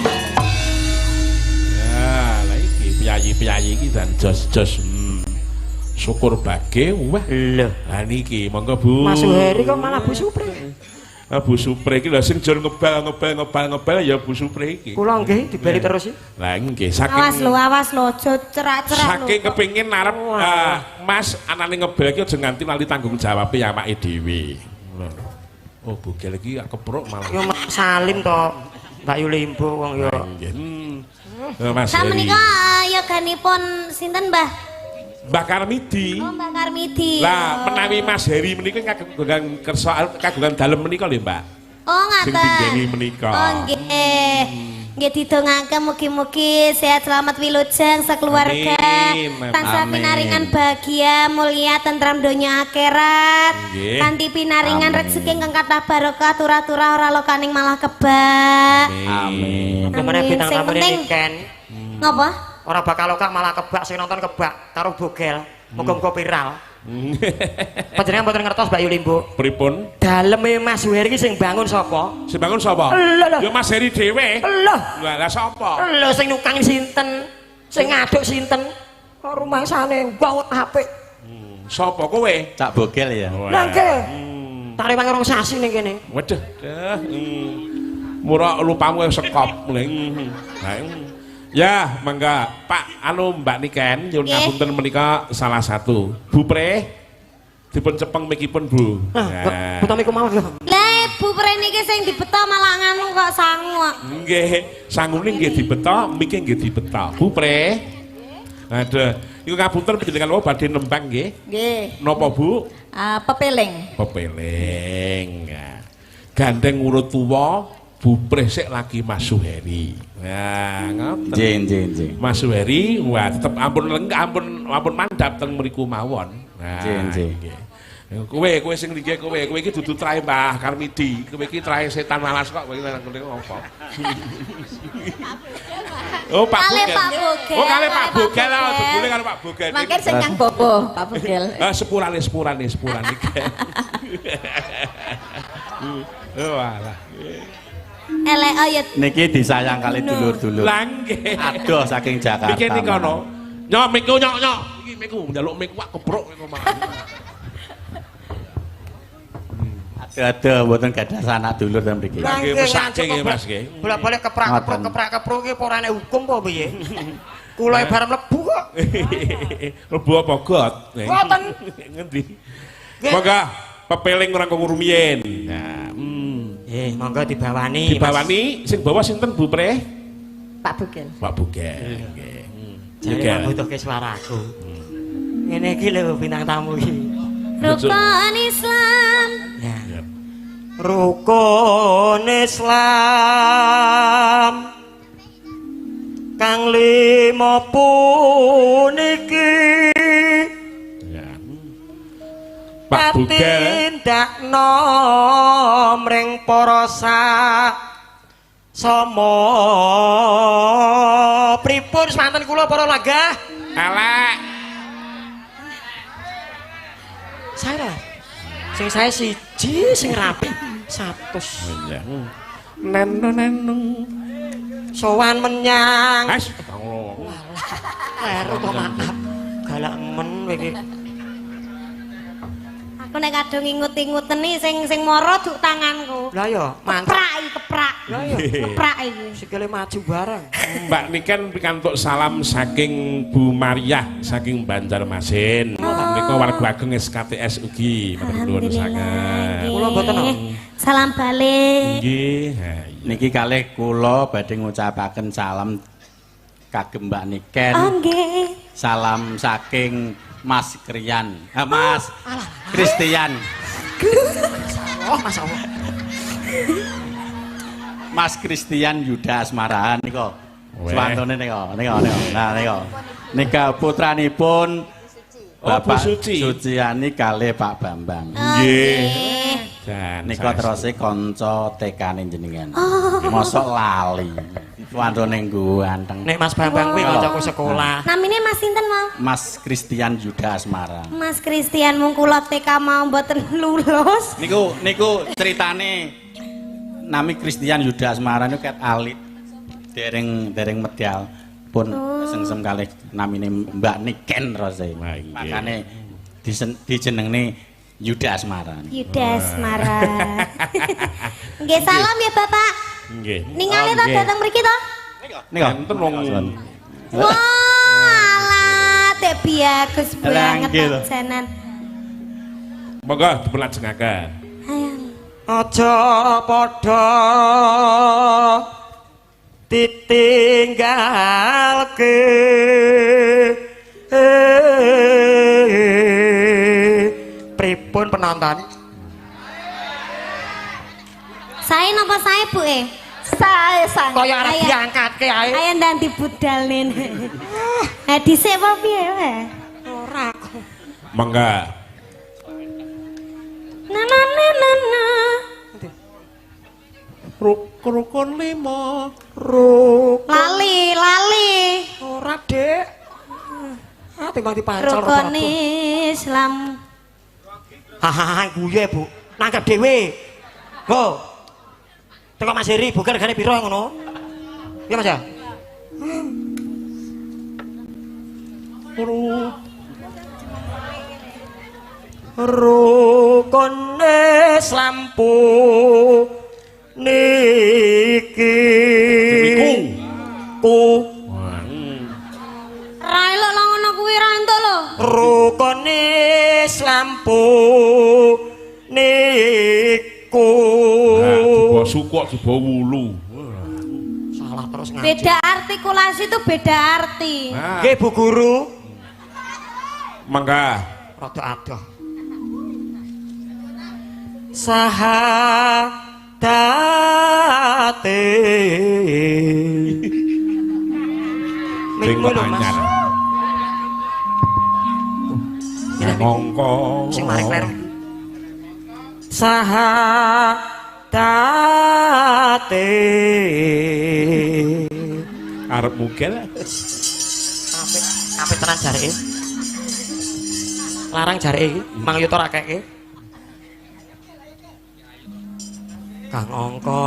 Piyayi-piyayi iki dan jos-jos syukur bage wah. Lho, lah niki monggo Bu. Mas Heri kok malah Bu Suprih. Ah Bu Suprih iki lho sing jon ngebal ya Bu Suprih iki. Kula nggih dibeli terus iki. Lah nggih saking awas lho aja cerak-cerak lho. Saking kepengin arep Mas anane ngebel iki aja nganti lali tanggung jawabe awake dhewe. Oh Bugel iki kepruk malah. Yo Salim to Mbak Yulimbo wong yo. Nggih. Mas Heri. Menika yoganipun sinten Mbah? Mbah Karmidi. Oh, Mbah Karmidi. Lah menawi Mas Heri menika kagungan kersa kagungan dalem menika lho, Mbak. Oh, ngaten. Sing dinggeni menika. Oh, nggih. Nggih didongake mugi-mugi sehat selamat wilujeng sekeluarga. Tansah pinaringan bahagia, mulia, tentram donya akhirat. Kanthi pinaringan rejeki ingkang kathah barokah, turah-turah ora lokaning malah kebak. Amin. Kemana bintang tamu niken? Ngapa? Ora bakal lokak malah kebak sing nonton kebak karo Bogel. Muga-muga viral. Panjenengan mboten ngertos Mbak Yulimbo. Pripun? Daleme Mas Heri iki sing bangun sapa? Sing bangun sapa? Ya Mas Heri dhewe. Lho. Lah sapa? Lho sing nukang sinten? Sing ngaduk sinten? Kok rumangsane banget apik. Sapa kowe? Cak Bogel ya. Lah nggih. Tak rewangi rong sasi ning kene. Waduh. Murah lupamu sekop. Ya, mangga Pak anu Mbak Niken nyuwun ngapunten menika salah satu. Bu Pre dipun cepeng mikipun Bu. Nah, beto miku mawon lho. Lah Bu Pre niki sing dibeto malah nganu kok sangu kok. Nggih, sangune nggih dibeto, mike nggih dibeto. Bu Pre. Aduh, niku ngapunten panjenengan wau badhe nembang nggih. Nggih. Napa Bu? Pepeling. Pepeling. Gandeng urut tuwa Bu Pre sik lagi Mas Suheri. Nah, ngoten. Nggih, nggih, nggih. Mas Suheri, wah tetep ampun lenggah, ampun mandhap teng mriku mawon. Nah, nggih, nggih. Kowe kowe sing nggih kowe, kowe iki dudu trae Mbah Karmidi, kowe iki trae setan malas kok kowe nang kene apa. Oh, Pak Kale Bogel. Pak Bogel. Oh, kale Pak Bogel ah, jebule karo Pak Bogel. Mangke sing kang bobo, Pak Bogel. Ah, sepurane sepurane sepurane. Oh, alah. Elek oh ya. Niki disayang kali dulur-dulur. Lah nggih. Adoh saking Jakarta. Iki niki ana. Nyok miku nyok nyok. Iki miku njaluk miku wak kebrok iku malah. Adoh-adoh mboten gadah sanak dulur ten mriki. Lah nggih mesake nggih Mas nggih. Bolak-balik keprak-kepruk keprak-kepruk iki apa ora nek hukum apa piye? Kula bareng mlebu kok. Mlebu apa got? Mboten. Ngendi? Monggo pepeling ora kok rumiyin. Nah, monggo dibawani. Dibawani sing bawa sinten Bu Pre? Pak Bogel. Pak Bogel. Nggih. Jare butuhke suaraku. Ngene iki lho bintang tamu iki. Rukun Islam. Ya. Rukun Islam kang lima puniki. Ya. Pak Bogel tindakno mring para sama pripun semanten kula para langgah? Elek. Saya sing saya siji sing rapi 100. Iya. Neno neno. Sowan menyang. Wes, kleru to maaf. Galak men kowe iki. Aku nek kadung ingut-inguteni sing sing mara duk tanganku. Lah ya, mantap. Keprak iki, keprak. Lah ya, keprak iki. Sikile maju bareng. Mbak Niken pikantuk salam saking Bu Mariah saking Banjarmasin. Menika warga ageng SKTS ugi matur nuwun sanget. Kula mboten. Salam balik. Nggih. Niki kalih kula badhe ngucapaken salam kagem Mbak Niken. Oh nggih. Salam saking Mas Krian, Mas Christian. Oh, Mas Allah. Mas Christian Yuda Asmarahan nika. Swantone nika, nika nika. Nah nika. Nika putranipun Bapak Suci. Suciani kalih Pak Bambang. Nggih. Nika terose kanca TK-ne jenengan. Mosok lali. Swantone ganteng. Nek Mas Bambang kuwi kancaku sekolah. Namine Mas sinten, Mang? Mas Christian Yuda Asmara. Mas Christian mung kula TK mau mboten lulus. Niku niku ceritane nami Christian Yuda Asmara niku ket alit. Dereng dereng medal pun sengsem kalih namine Mbak Niken terose. Makane dijenengne Yuda Asmara. Yuda Asmara. Nggih salam ya Bapak. Nggih. Ningali to dateng mriki to? Nika. Enten wong. Wah, alah, tek biagus banget janan. Monggo dipun lajengaken. Ayo. Aja padha ditinggalke. Pripun penonton? Sae napa sae Bu e? Sae sae. Kaya arep diangkatke ae. Ayo ndang dibudalne. Eh dhisik apa piye wae? Ora. Mangga. Na na na na na. Rukun lima. Rukun. Lali, lali. Ora, Dek. Ah timbang dipancal. Rukun Islam. Hahaha guye, Bu. Nangkep dhewe. Go. Teko Mas Heri, bukan regane piro ngono? Iya Mas ya? Rukun Islam puniki. Ku. Ra elok lah ngono kuwi ra entuk lho. Rukun Islam puniku. Nah, suku kok dibawa wulu. Salah terus ngaji. Beda artikulasi itu beda arti. Nggih Bu Guru. Mangga. Rada adoh. Sahadate. Mikmu lho Mas. Mongko. Sing mari kleru. Sahadate. Arep mugel. Apik, apik tenan jareke. Larang jareke iki, Mang Yuta ra keke. Kang angka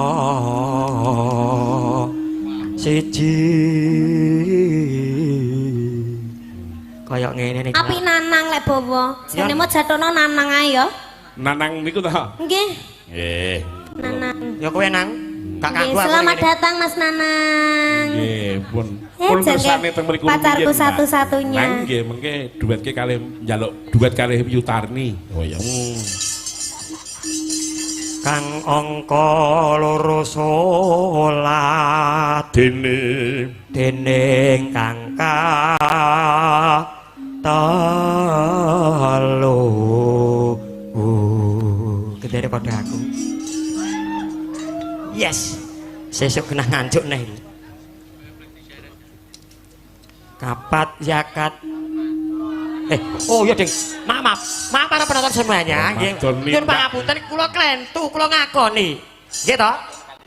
siji. Kaya ngene niki. Apik Nanang lek bawa. Jane mo jatono Nanang ae ya. Nanang niku ta? Nggih. Nggih. Nanang. Ya kowe Nang. Kak aku. Selamat datang Mas Nanang. Nggih, pun. Pun kersane teng mriku. Pacarku satu-satunya. Nang nggih mengke duetke kalih njaluk duet kalih Yutarni. Oh ya. Kang angka loro salat dene dening kang telu gedhere padha aku. Yes, sesuk kena nganjuk neh iki. Kapat zakat. Oh iya ding, maaf, maaf para penonton semuanya, nggih. Nyuwun pangapunten kula klentu, kula ngakoni. Nggih to?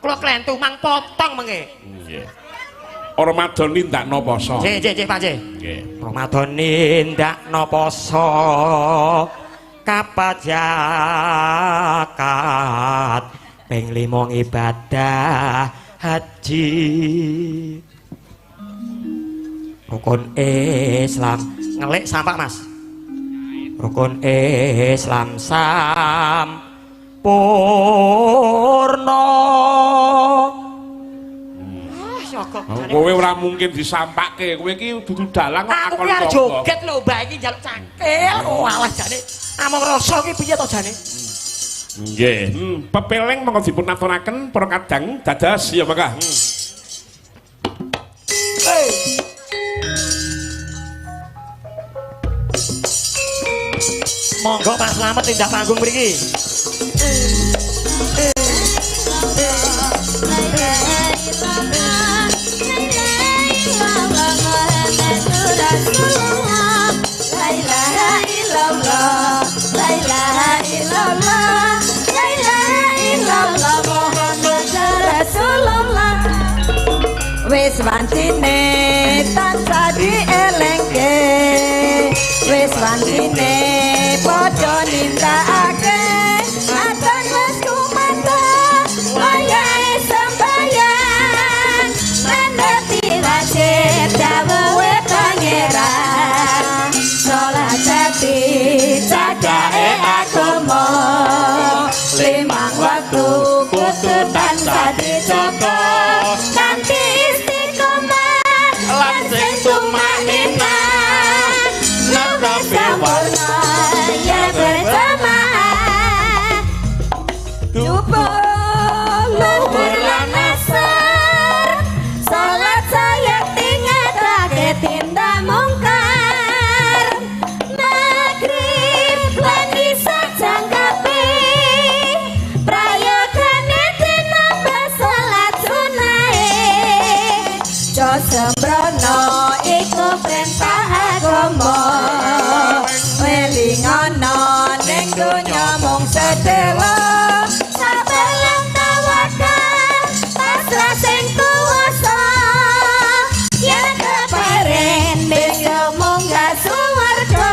Kula klentu mang potong mengke. Nggih. Ramadan nindakno poso. Nggih, nggih, nggih, Pak nggih. Nggih. Ramadan nindakno poso. Kapat zakat ping 5 ibadah haji. Rukun Islam ngelik sampak Mas. Rukun Islam sampurna. Kowe ora mungkin disampake, kowe iki dudu dalang kok akon. Aku ki arep joget lho, Mbak iki njaluk cangkil. Oh alah jane. Among rasa ki piye to jane? Nggih. Pepeleng monggo dipun aturaken para kadang dados ya mangga. Hey. Monggo Pak Slamet tindak panggung mriki. Wis wancine tansah dielingke, wis wancine padha nindakake, adzan wis kumandhang wayahe sembahyang, nandhati wajib dawuhe Pangeran, salat dadi cagake agama, limang waktu kudu tansah dijaga, kanthi istiqomah lan sing tumaninah, netepi warna ya berjamaah, subuh luhur lan asar, salat sayekti ngetake tindak mungkar, maghrib lan isya jangkape, prayogane tinambah salat sunahe, jo sembrono iku perintah agama, welingono ning donya mung sedelo, sabar lan tawakal pasrah sing kuwasa, yen keparen besok munggah suwarga.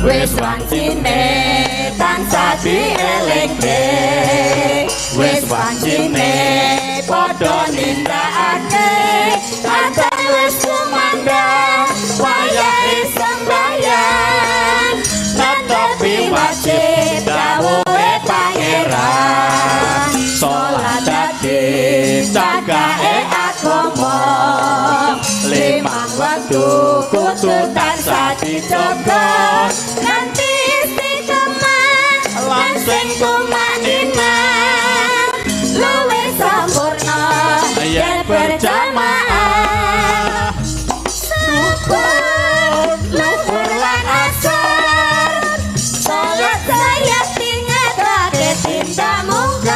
Wis wancine tansah dielingke, wis wancine padha nindakake, adzan wis kumandhang wayahe sembahyang, netepi wajib dawuhe Pangeran, salat dadi cagake agama, limang waktu kudu tansah dijaga, kanthi istiqomah lan sing tumaninah, luwih sampurna yen berjamaah, subuh luhur lan asar, salat sayekti ngetake tindak mungkar.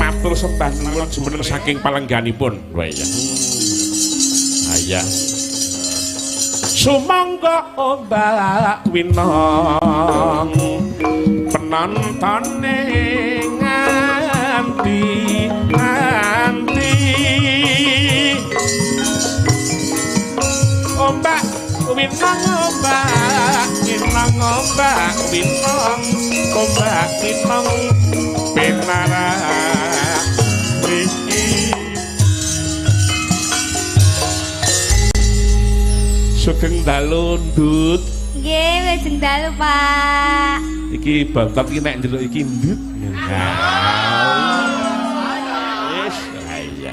Matur sembah nuwun jumeneng saking palengganipun. Wah iya. Iya. Sumangga ombak winong penontone nganti nganti ombak winong ombak winong ombak winong ombak winong pinarak mriki. Sugeng dalu, Ndut. Nggih, wilujeng dalu, Pak. Iki bontot iki nek ndelok iki ndut. Wis, iya.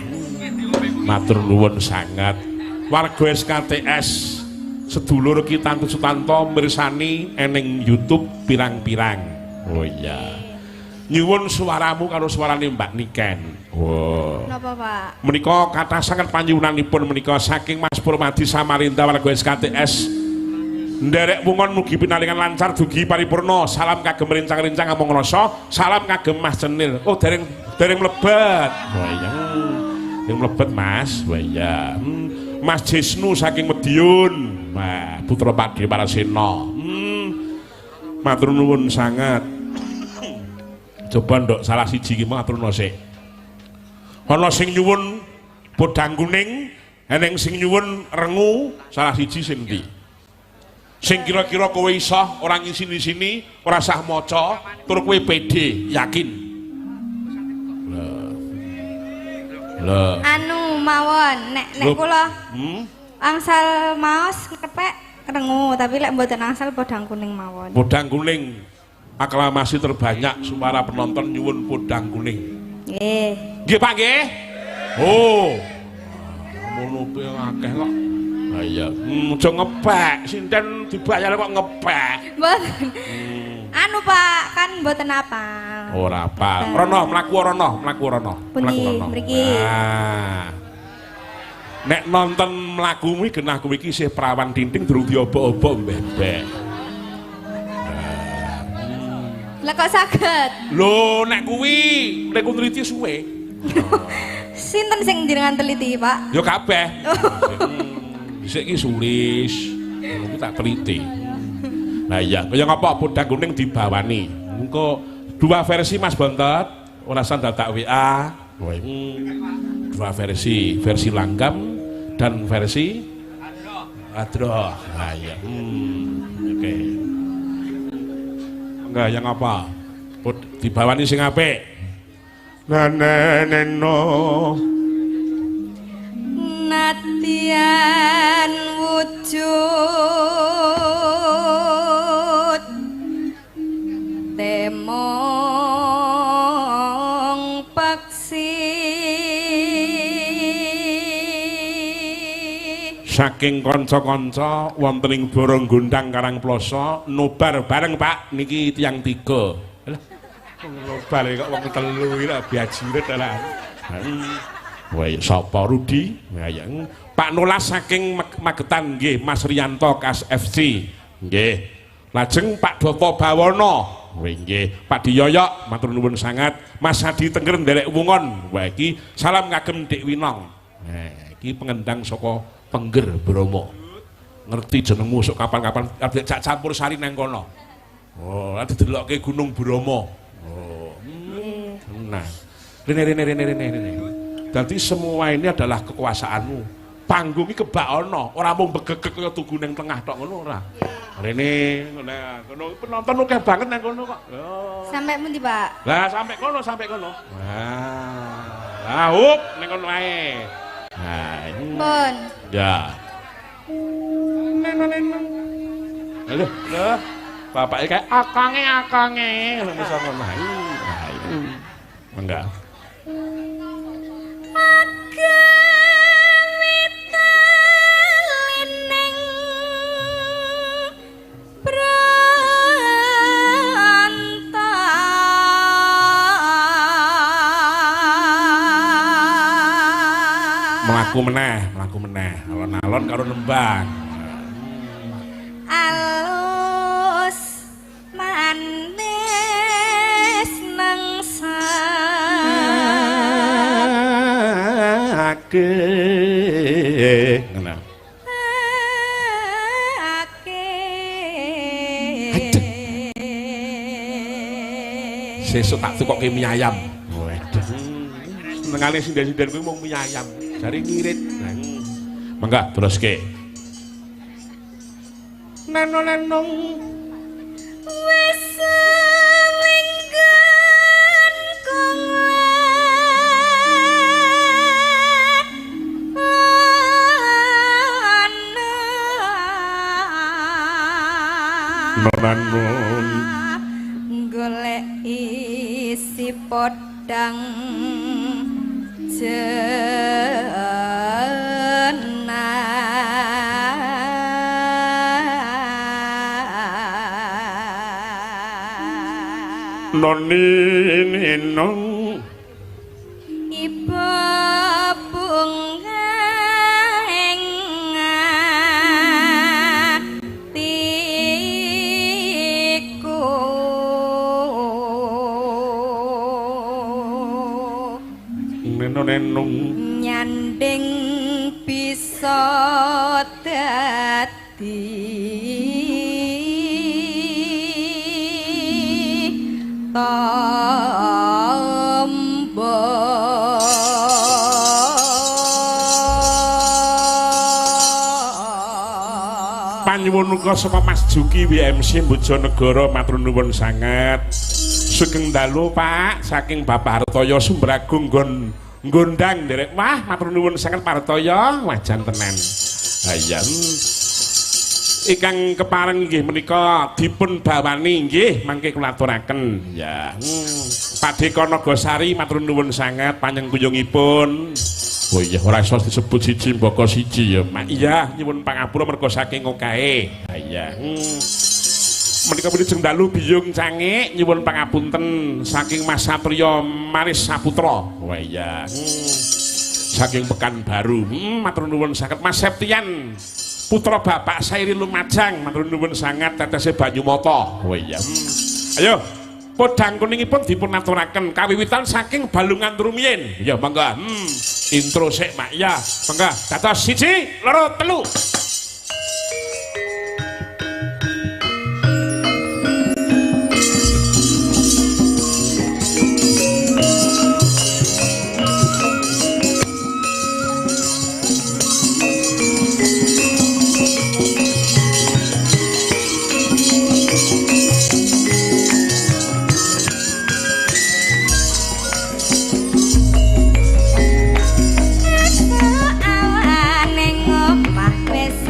Matur nuwun sangat. Warga SKTS sedulur ki Tantu Sutanto mirsani eneng YouTube pirang-pirang. Oh iya. Nyuwun suaramu karo suarane Mbak Niken. Oh. Napa, Pak? Menika kathah sanget panyuwunanipun menika saking Mas Purmadi Samarinda warga SKTS. Nderek wungon mugi pinaringan lancar dugi paripurna. Salam kagem rencang-rencang among rasa, salam kagem Mas Cenil. Oh, dereng dereng mlebet. Oh iya. Dereng mlebet, Mas. Oh iya. Mas Jesnu saking Madiun. Wah, putra Pak D Parasena. Matur nuwun sanget. Coba ndok salah siji ki maturno sik. Ana sing nyuwun podang kuning, eneng sing nyuwun rengu, salah siji sing ndi? Sing kira-kira kowe iso ora ngisini-sini, ora sah maca, tur kowe pede, yakin. Lho. Anu mawon, nek nek kula angsal maos kepek rengu, tapi lek mboten angsal podang kuning mawon. Podang kuning. Aklamasi terbanyak suara penonton nyuwun podang kuning. Nggih. Nggih, Pak nggih. Oh. Ngono kuwi akeh kok. Ha iya. Aja ngepek, sinten dibayar kok ngepek. Mboten. Anu Pak, kan mboten apal. Ora apal. Rono mlaku rono, mlaku rono. Mlaku rono. Mriki. Nah. Nek nonton mlaku kuwi genah kuwi iki isih prawan tinting durung diobok-obok mbebek. Lah kok saged? Lho nek kuwi nek ku nliti suwe. Sinten sing jenengan teliti, Pak? Ya kabeh. Dhisik iki sulis. Ngono tak teliti. Lah iya, kaya ngapa podang kuning dibawani. Engko dua versi Mas Bontot, ora usah dadak WA. Dua versi, versi langgam dan versi adroh. Lah iya. Oke. Enggak, yang apa? Dibawani sing apik. Neneno Natian wujud temong paksi. Saking kanca-kanca wonten ing Borong Gondang Karangploso nobar bareng Pak niki tiyang tiga. Lah nobar kok wong telu iki lho biajiret lah. Wah sapa Rudi? Ya Pak Nolas saking Magetan nggih Mas Riyanto Kas FC. Nggih. Lajeng Pak Doto Bawono. Nggih, Pak Diyoyok matur nuwun sangat. Mas Hadi Tengger nderek wungon. Wah iki salam kagem Dik Winong. Nah, iki pengendang saka Tengger Bromo. Ngerti jenengmu sok kapan-kapan arep campur sari nang kono. Oh, lha didelokke Gunung Bromo. Oh. Nah. Rene rene rene rene rene. Dadi semua ini adalah kekuasaanmu. Panggung iki kebak ana, ora mung begegeg kaya tugu ning tengah tok ngono ora. Rene ngono penonton akeh banget nang kono kok. Oh. Sampai pundi, Pak? Lah sampai kono, sampai kono. Wah. Lah hup ning kono ae. Nah, pun. Ya. Lho, lho. Bapake kayak akange akange ngono iso ngono. Enggak. Mlaku meneh, alon-alon karo nembang. Alus manis nang sandingan. Ake ngono. Ake. Sesuk tak tukoke mie ayam. Waduh. Senengane sinden-sinden kuwi mung mie ayam. Jare ngirit. Mangga teruske. Nano nenong wis linggan kong Nonanon golek isi podang jenak. Noni ninong ibu bunga ing atiku neno nenong nyanding bisa dadi tombo. Panyuwun uga saka Mas Juki WMC Bojonegoro matur nuwun sanget. Sugeng dalu Pak saking Bapak Hartoyo Sumberagung nggon ngondang nderek. Wah matur nuwun sanget Pak Hartoyo, wajan tenan. Ha iya. Ingkang kepareng inggih menika dipun bawani nggih mangke kula aturaken. Ya. Pak Deko Nagasari matur nuwun sanget panyengkuyungipun. Oh iya ora iso disebut siji mbaka siji ya. Mak iya nyuwun pangapura merga saking okahe. Ha iya. Menika wilujeng dalu Biyung Cangik nyuwun pangapunten saking Mas Satrio Maris Saputra. Wah iya. Saking Pekanbaru. Matur nuwun sanget Mas Septian putra Bapak Sairi Lumajang matur nuwun sanget tetese banyu mata. Oh iya. Ayo podang kuningipun dipun aturaken kawiwitan saking balungan rumiyin. Ya monggo. Intro sik Mak ya. Monggo. Dados 1 2 3. Awane ngomah wis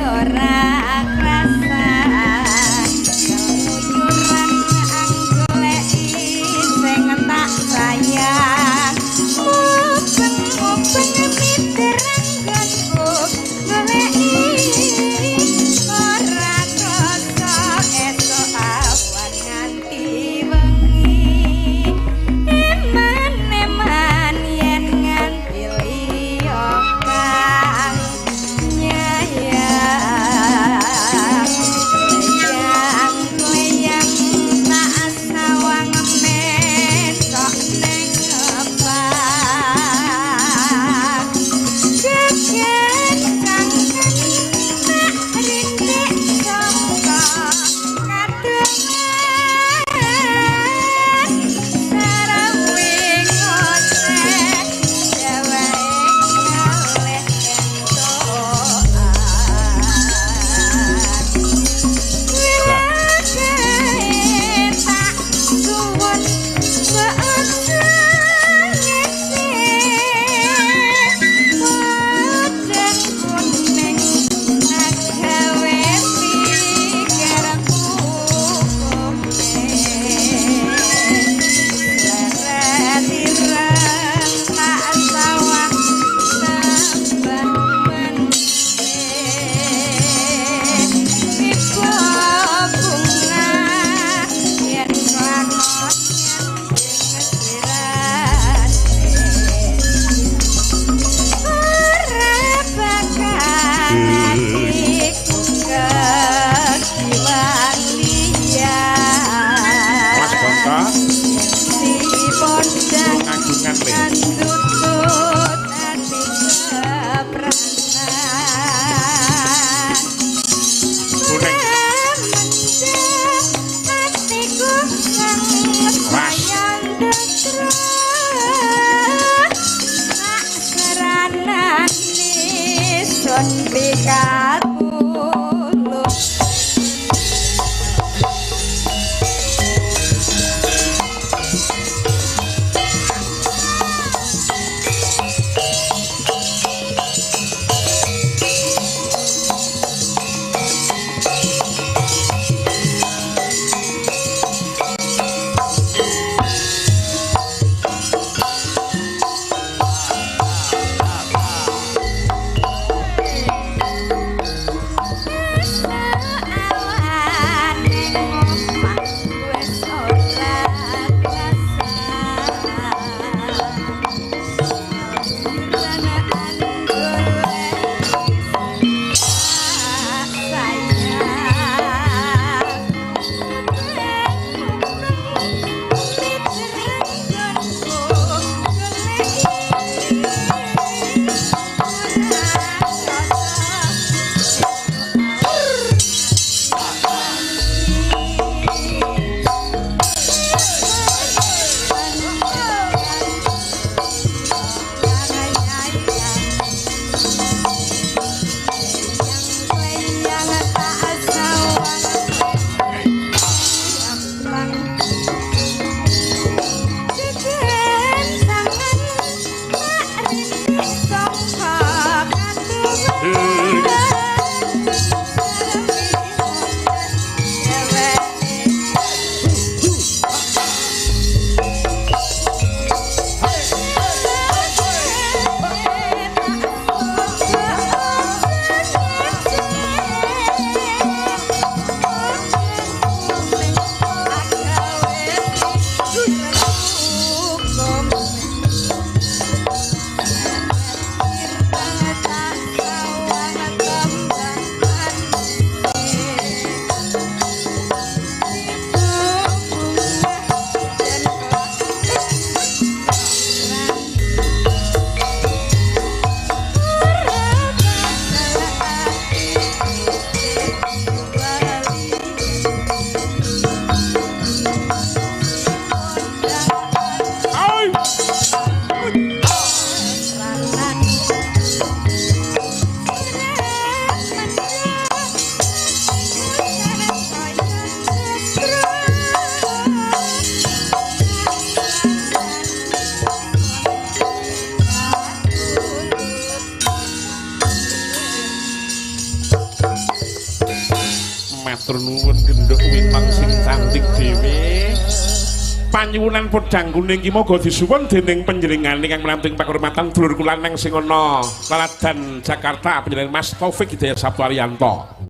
Pikat bulu. Matur nuwun genduk witang sing cantik dhewe. Panyuwunan podhang kuning ki moga disuwun dening panjenengane kang melanting pakurmatan dulur kula lanang sing ana Laladan Jakarta panjenengan Mas Taufik Hidayat Sabtu Ariyanto.